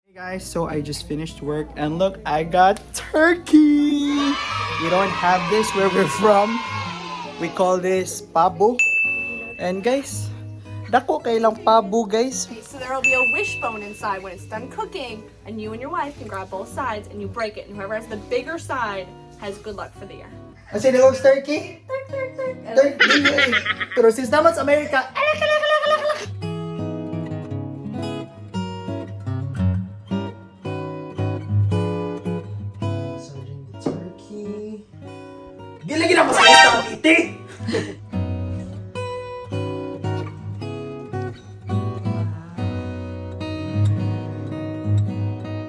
Hey guys, so I just finished work and look, I got turkey! We don't have this where we're from. We call this pabo. And guys, dako kay lang pabo, guys. Okay, so there will be a wishbone inside when it's done cooking, and you and your wife can grab both sides and you break it, and whoever has the bigger side has good luck for the year. Kasi the turkey? Turkey. Pero since naman sa America, alak, alak, alak, alak, alak. Massaging the turkey. Di lagi na masakit sa iti!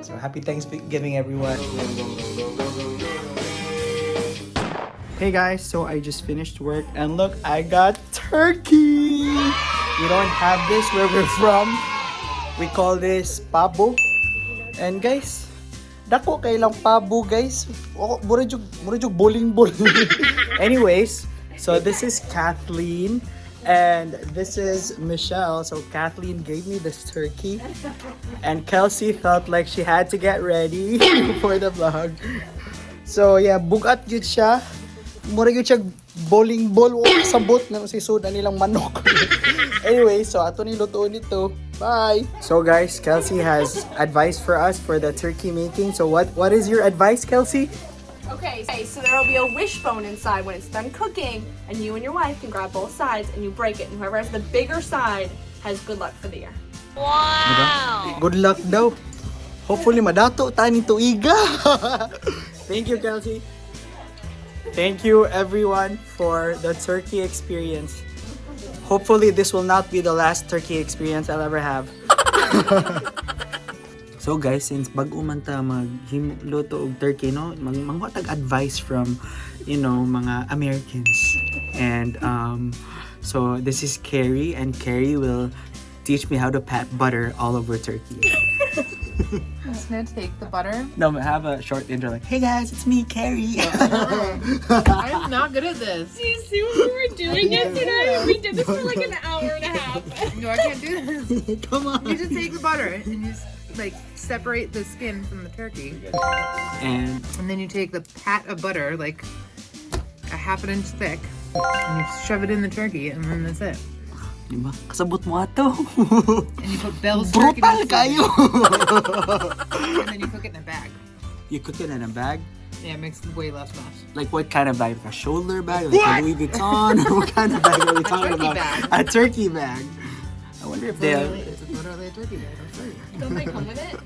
So happy Thanksgiving, everyone. Hey guys, so I just finished work and look, I got turkey! We don't have this where we're from. We call this pabo. And guys, dako kay lang pabo, guys. Oh, mura jug bowling ball. Anyways, so this is Kathleen and this is Michelle. So Kathleen gave me this turkey and Kelsey felt like she had to get ready for the vlog. So yeah, bugat gyud siya. Mura gyud siya bowling ball o sabot na si sud nilang manok. Anyway, so ato ni lutuon nito. Bye. So guys, Kelsey has advice for us for the turkey making. So what is your advice, Kelsey? Okay, so there will be a wishbone inside when it's done cooking, and you and your wife can grab both sides and you break it, and whoever has the bigger side has good luck for the year. Good luck daw. Hopefully madato ta ni tuiga. Thank you, Kelsey. Thank you, everyone, for the turkey experience. Hopefully this will not be the last turkey experience I'll ever have. So guys, since bag-o man ta magluto og turkey, no, manguha tag advice from mga Americans. And so this is Carrie, and Carrie will teach me how to pat butter all over turkey. I'm just gonna take the butter. No, have a short intro like, "Hey guys, it's me, Carrie." I'm not good at this. Do you see what we were doing yesterday? We did this for like an hour and a half. No, I can't do this. Come on. You just take the butter and you just like separate the skin from the turkey. And And then you take the pat of butter, like a half an inch thick, and you shove it in the turkey, and then that's it. Diba? Kasabot mo ato. And you put Bell's turkey Brutal mix in it, kayo. and then you cook it in a bag. You cook it in a bag? Yeah, it makes way less mess. Like what kind of bag? Like a shoulder bag? Like a Louis Vuitton? Or what kind of bag are we talking turkey about? bag. A turkey bag. I wonder if they have... Literally, it's literally a turkey bag. I'm sorry. Don't they come with it?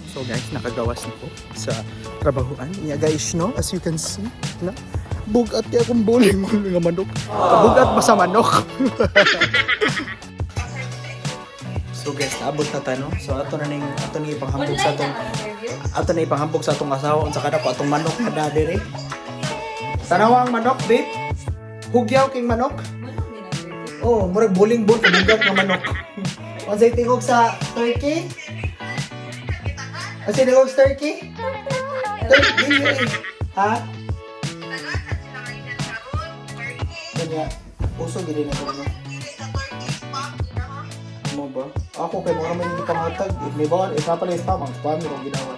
So guys, nakagawas na ko sa trabahoan. Niya guys, no? As you can see, na? Bugat kaya akong bowling nga manok. Bugat ba sa manok? So guys, naabot na ta, no? So ato na ning ato ni ipanghambog sa atong ato na ipanghambog sa atong asawa unsa kada ko atong manok na dere. Tanawa ang manok, babe. Hugyaw king manok. Oh, murag bowling ball kabugat nga manok. Unsay tingog sa turkey? Unsay tingog sa turkey? Turkey. Ha? Kanya, uso gid na ko, no? Mo ba? Ako kay mga naman hindi pangatag. If may bawal, if napala yung spam, ang spam yung ginawa.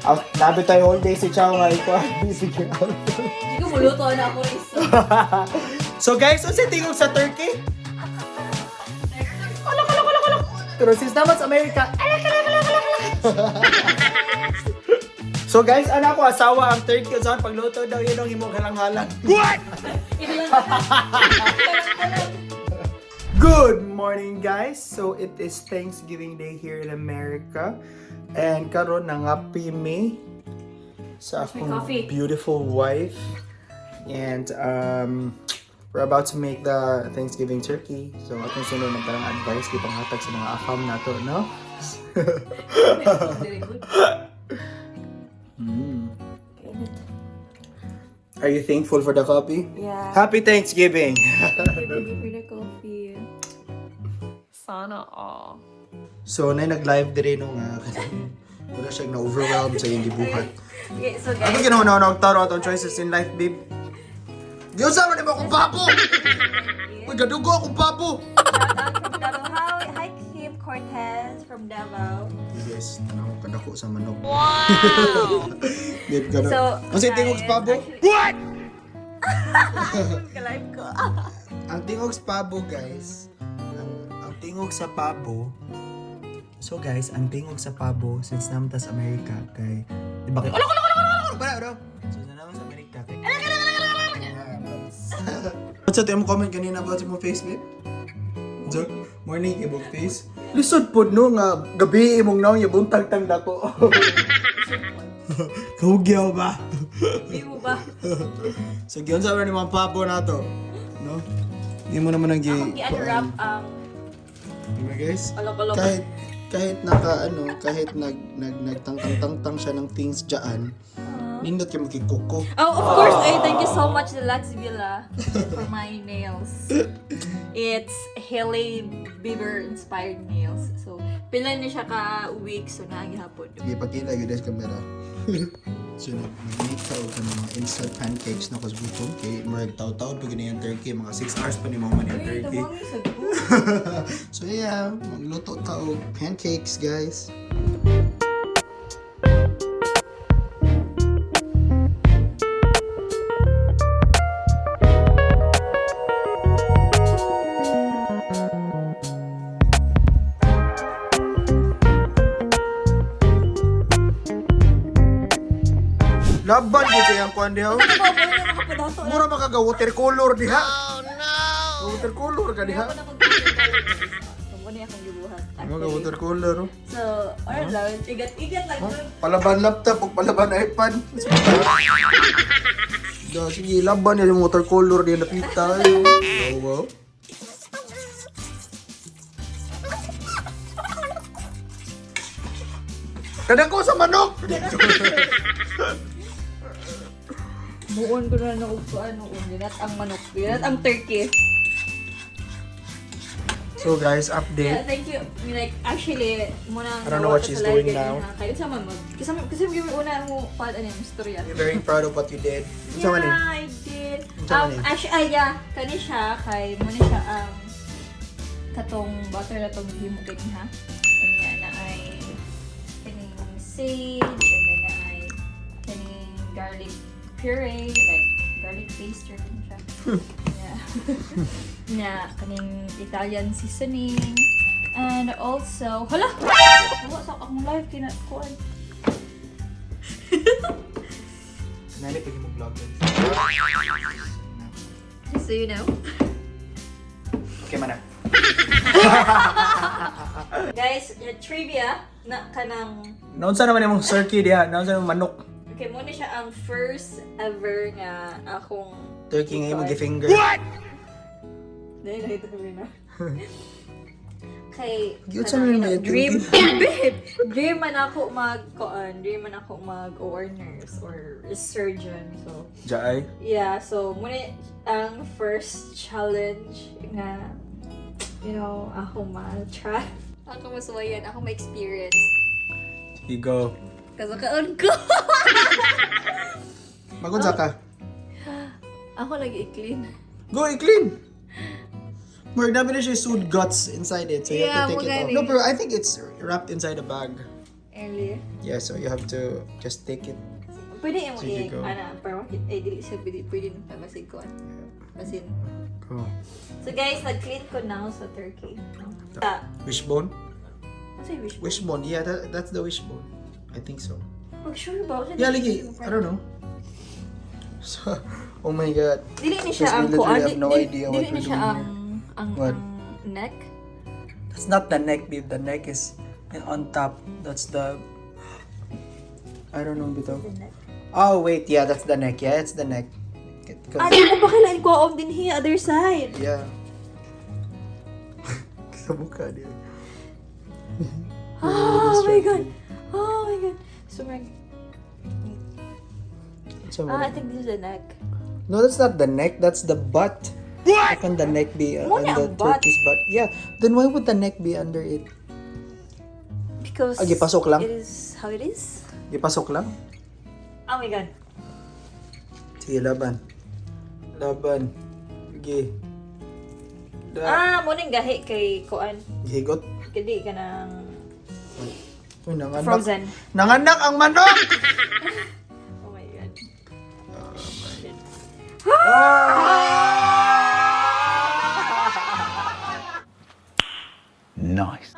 Ah, nabi tayo all day si Chow nga ikaw. Busy ka. Hindi ko muluto na ako isa. So guys, unsay tingog sa turkey? Alak, alak, alak, alak. Pero since naman sa America, alak, alak, alak, alak, alak. So guys, anak ko asawa ang turkey unsa pagluto daw yun ang himong halang-halang. What? Good morning, guys. So it is Thanksgiving Day here in America. And karon nangapi mi sa akong coffee? Beautiful wife. And we're about to make the Thanksgiving turkey. So atong sunod ng parang advice di panghatag sa mga afam nato, no? Very good. Are you thankful for the coffee? Yeah. Happy Thanksgiving. Thank you, baby, for the coffee. Sana all. So na nag-live dire no nga wala siya na-overwhelmed sa iyong gibuhat. Okay, so Ano guys, ginawa na taro atong choices in life, babe? Diyo sa man mo akong papo! Uy, gadugo akong papo! Shout out from Davao. Yes, tanaw kadako sa manok. Wow! Babe, kada. So, Ang tingog sa pabo? What? Ka-live ko. Ang tingog sa pabo, guys. Ang tingog sa pabo. So guys, ang tingog sa pabo since naman sa Amerika kay di ba kay Alok alok alok alok alok para So sa naman sa Amerika kay alok alok alok alok alok. What's up mo comment kanina about sa mo face, babe? Joke. Morning kay book face. Lisod pod no nga gabi imong naong yabuntag tang dako. Kahugyaw ba? Di mo ba? So giyon sa ni mga pabo nato, no? Di mo naman ang gi Akong gi-unwrap ang Diba guys? alok-alok. Kahit kahit naka ano, kahit nag nag nagtang tang tang tang siya ng things diyan. Nindot kay makikuko. Oh, of course. Ay, thank you so much, Deluxe Villa, for my nails. It's Hailey Bieber inspired nails. So, pila ni siya ka week so naa gihapon. Sige, pakita gyud sa camera. So nag-make ka og kanang mga instant pancakes na kusgutom kay murag taw-taw pag ganyan turkey, mga 6 hours pa ni mo man yung turkey. So yeah, magluto ta og pancakes, guys. Laban gyud kay ang kuan diha. Mura makaga watercolor diha. Oh no. Watercolor ka diha. Muna akong gibuhat. Mga watercolor. Oh. So, or lang, igat-igat lang dun. Palaban laptop ug palaban iPad. Da, sige, laban yung watercolor diha napita. Wow, wow. Kadako sa manok. Buon ko na na og ano, ginat ang manok, ginat ang turkey. So guys, Yeah, update. thank you. I mean, like, actually, muna I don't know what she's doing now. Kayo sa man mag. Kasi kasi yung una mo pa ano yung istorya. You're very proud of what you did. Unsa man ni? Yeah, I did. Unsa man ni? Actually, ay, yeah. Kani siya, kay, muna siya, katong butter na tong himo gani ha. Unya na ay kaning sage, and then na ay kaning garlic puree, like garlic paste or ano siya. Yeah. Na kaning Italian seasoning. And also, hala! Wala sa akong live kinakuan. Nani pag mo vlog guys. Just so you know. Okay man na. Guys, trivia na kanang Naunsa naman imong turkey diha? Naunsa naman manok? Okay, muna siya ang first ever nga akong Turkey nga imong gifinger. Dahil nakita ko na. Kay Gyud sa man may dream babe, dream man ako mag koan, dream man ako mag OR nurse or surgeon. So, Jaay. yeah, so muna ang first challenge nga ako ma-try. Ako masuwayan, ako ma-experience. You go. Kasakaon ko. Magunsa ka. Ako lagi i-clean. Go, i-clean! Mark, dami na siya sewed guts inside it, so you have to Yeah, take it off. magani. No, pero I think it's wrapped inside a bag. Early. Yeah, so you have to just take it. Pwede mo Sige, i- go. ano, para makita, eh, dili siya, pwede, pwede na basin ko. Basin. Go. So guys, nag-clean ko now sa turkey. Ah, Wishbone? ano yung wishbone? Wishbone, yeah, that's the wishbone. I think so. Pag sure ba? Kasi Yeah, dili lagi. I don't know. So, oh my God. Dili ni siya Because we ang literally kuan. have no idea what Dili ni we're siya doing ang, here. ang, What? ang neck. That's not the neck, babe. The neck is on top. That's the... I don't know, bitaw. The neck. Oh, wait. Yeah, that's the neck. Yeah, it's the neck. Ah, di ko ba kailan ko on din here, other side. Yeah. Sa mukha niya. Oh my God. Oh my God. So, mag- Sa ah, I think this is the neck. No, that's not the neck. That's the butt. What? How can the neck be on Muna the ang butt. turkey's butt? Yeah. Then why would the neck be under it? Because Ah, gipasok lang? it is how it is. Ipasok lang? Oh my God. Sige, laban. Laban. Sige. Da. Ah, mo ning gahi kay kuan. Gihigot. Kadi ka ng Uy, nanganak. Frozen. Nanganak ang manok! Oh my God. Shit. Nice.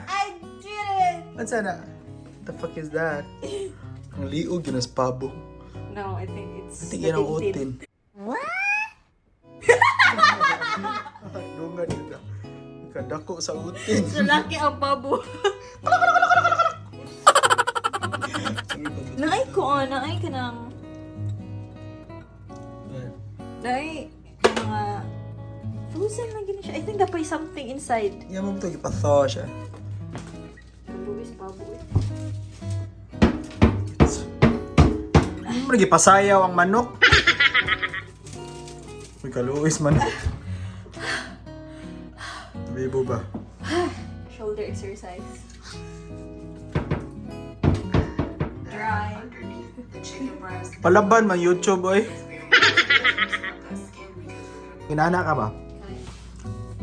I did it! What's that? The fuck is that? Ang liog yun as pabo. No, I think it's Tingin ang the utin. tintin. Dungan yun na. Kadako sa utin. Lalaki ang pabo. Naay ko ah, naay ka ng... Naay mga... Frozen lang gini siya. I think dapat something inside. Yan mo ito, ipathaw siya. Luis pabo eh. Ano mo pasayaw ang manok? Uy, kaluis manok. Bibo ba? Shoulder exercise. Dry. Palaban man YouTube, oy. Ginana ka ba?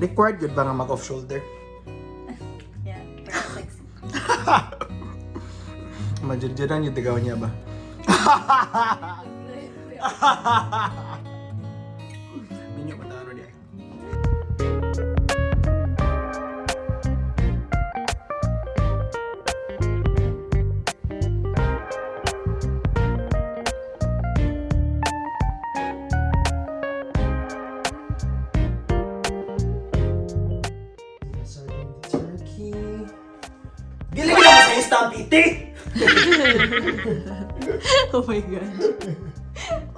Required yun ba nga mag-off shoulder? Yeah, pero sexy. Majirjiran yung tigaw niya ba? Minyo mataro niya. Serving the turkey. Dili ka na sa estampite! Oh my God.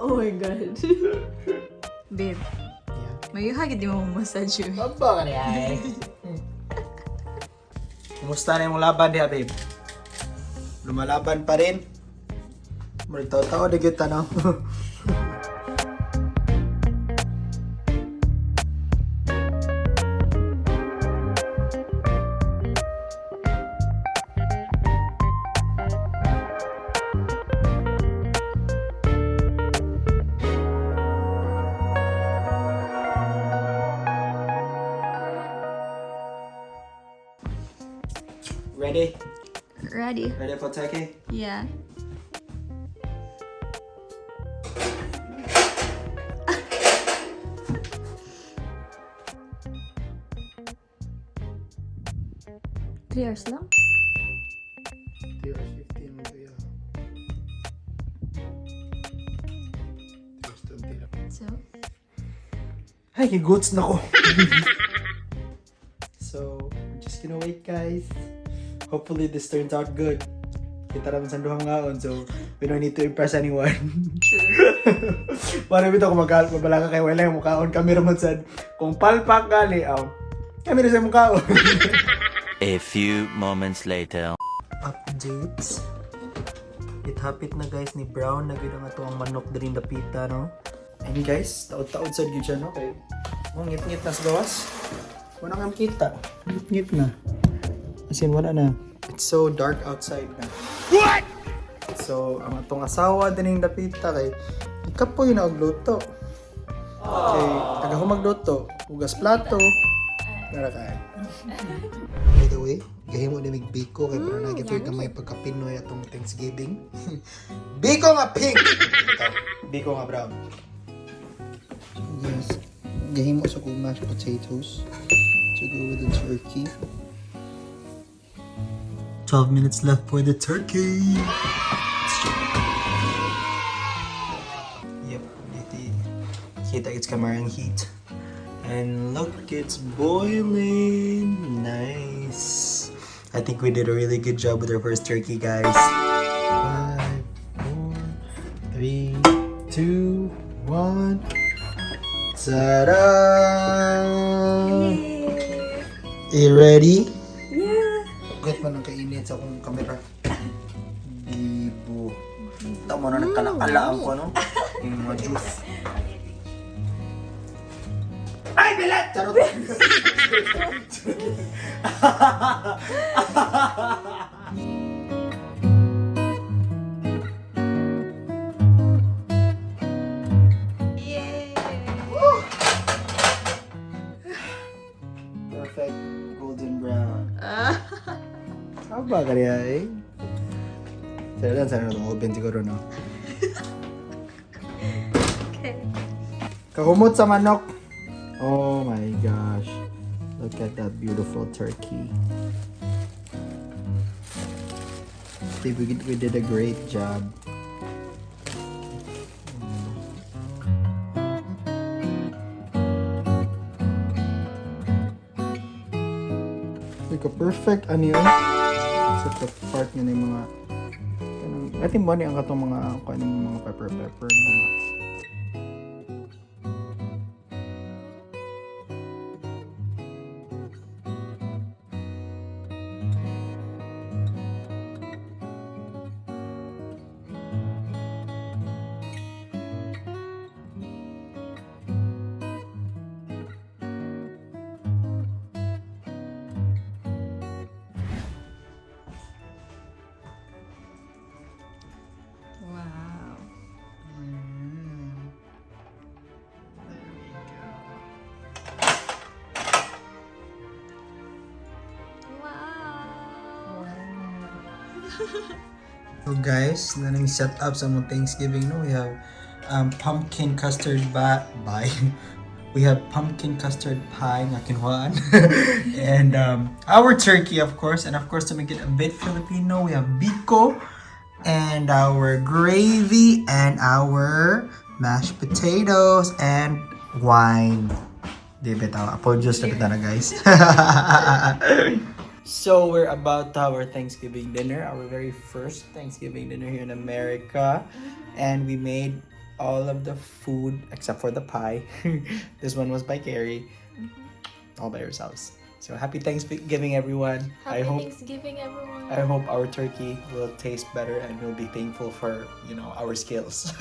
Oh my God. Babe, Yeah. may hagid di mo massage yun. Baba ka niya eh. Kumusta na yung laban diha, babe? Lumalaban pa rin. Murag tao-tao na gyud no? Ready? Ready? Ready for turkey? Yeah. 3 hours lang? 3 hours 15 mo ito, yeah. 3 hours 20 lang. So? Ay, kiguts na ko. So, we're just gonna wait, guys. Hopefully, this turns out good. Kita naman sa duhang ngaon, so we don't need to impress anyone. True. Para bitaw kung mabalaka kay wala yung mukhaon kami raman sad. Kung palpak gali aw. Kami ra sa mukhaon. A few moments later. Updates. Ithapit na guys ni Brown na gyud ang ato ang manok diri dapita no. And guys, taod-taod sad gyud siya no kay oh, ngit-ngit na sa gawas. Wala kang kita. Ngit-ngit na. As in, wala na. It's so dark outside na. What? So, ang atong asawa dining dapita kay ikapoy na og luto. Kay taga humagluto, hugas plato. Nara kay. By the way, gahimo ni mig biko kay para nagyapoy gamay pagka Pinoy atong Thanksgiving. Biko nga pink. Biko nga brown. So guys, gahimo sa kong mashed potatoes to go with the turkey. 12 minutes left for the turkey. Let's check. Yep, dito kita it's camera and heat. And look, it's boiling. Nice. I think we did a really good job with our first turkey, guys. 5, 4, 3, 2, 1. Ta-da! You ready? Yeah! Ugat man ang kainit sa akong kamera. Bibo. Tama na nagkalakala ang ko, no? Yung mga juice. Ay, bilat! Charot! Yay! Perfect golden brown. Haba ka niya eh. Sana sana na oven siguro, no? Okay. Kahumot sa manok. Oh my gosh. Look at that beautiful turkey. I think we did a great job. Like a perfect ano yun. Except the part nga na yung mga kanang- I think mo ni ang katong mga kung anong mga pepper pepper mga. Wow. Wow. So guys, na nang set up sa among Thanksgiving, no, we have pumpkin custard ba bye. We have pumpkin custard pie nga kinuhaan. And our turkey, of course, and of course to make it a bit Filipino, we have biko and our gravy and our mashed potatoes and wine. Di bitaw, apple juice na bitaw na, guys. So we're about to have our Thanksgiving dinner, our very first Thanksgiving dinner here in America. And we made all of the food except for the pie. This one was by Carrie. All by ourselves. So happy Thanksgiving, everyone. Happy I hope Thanksgiving, everyone. I hope our turkey will taste better and we'll be thankful for our skills.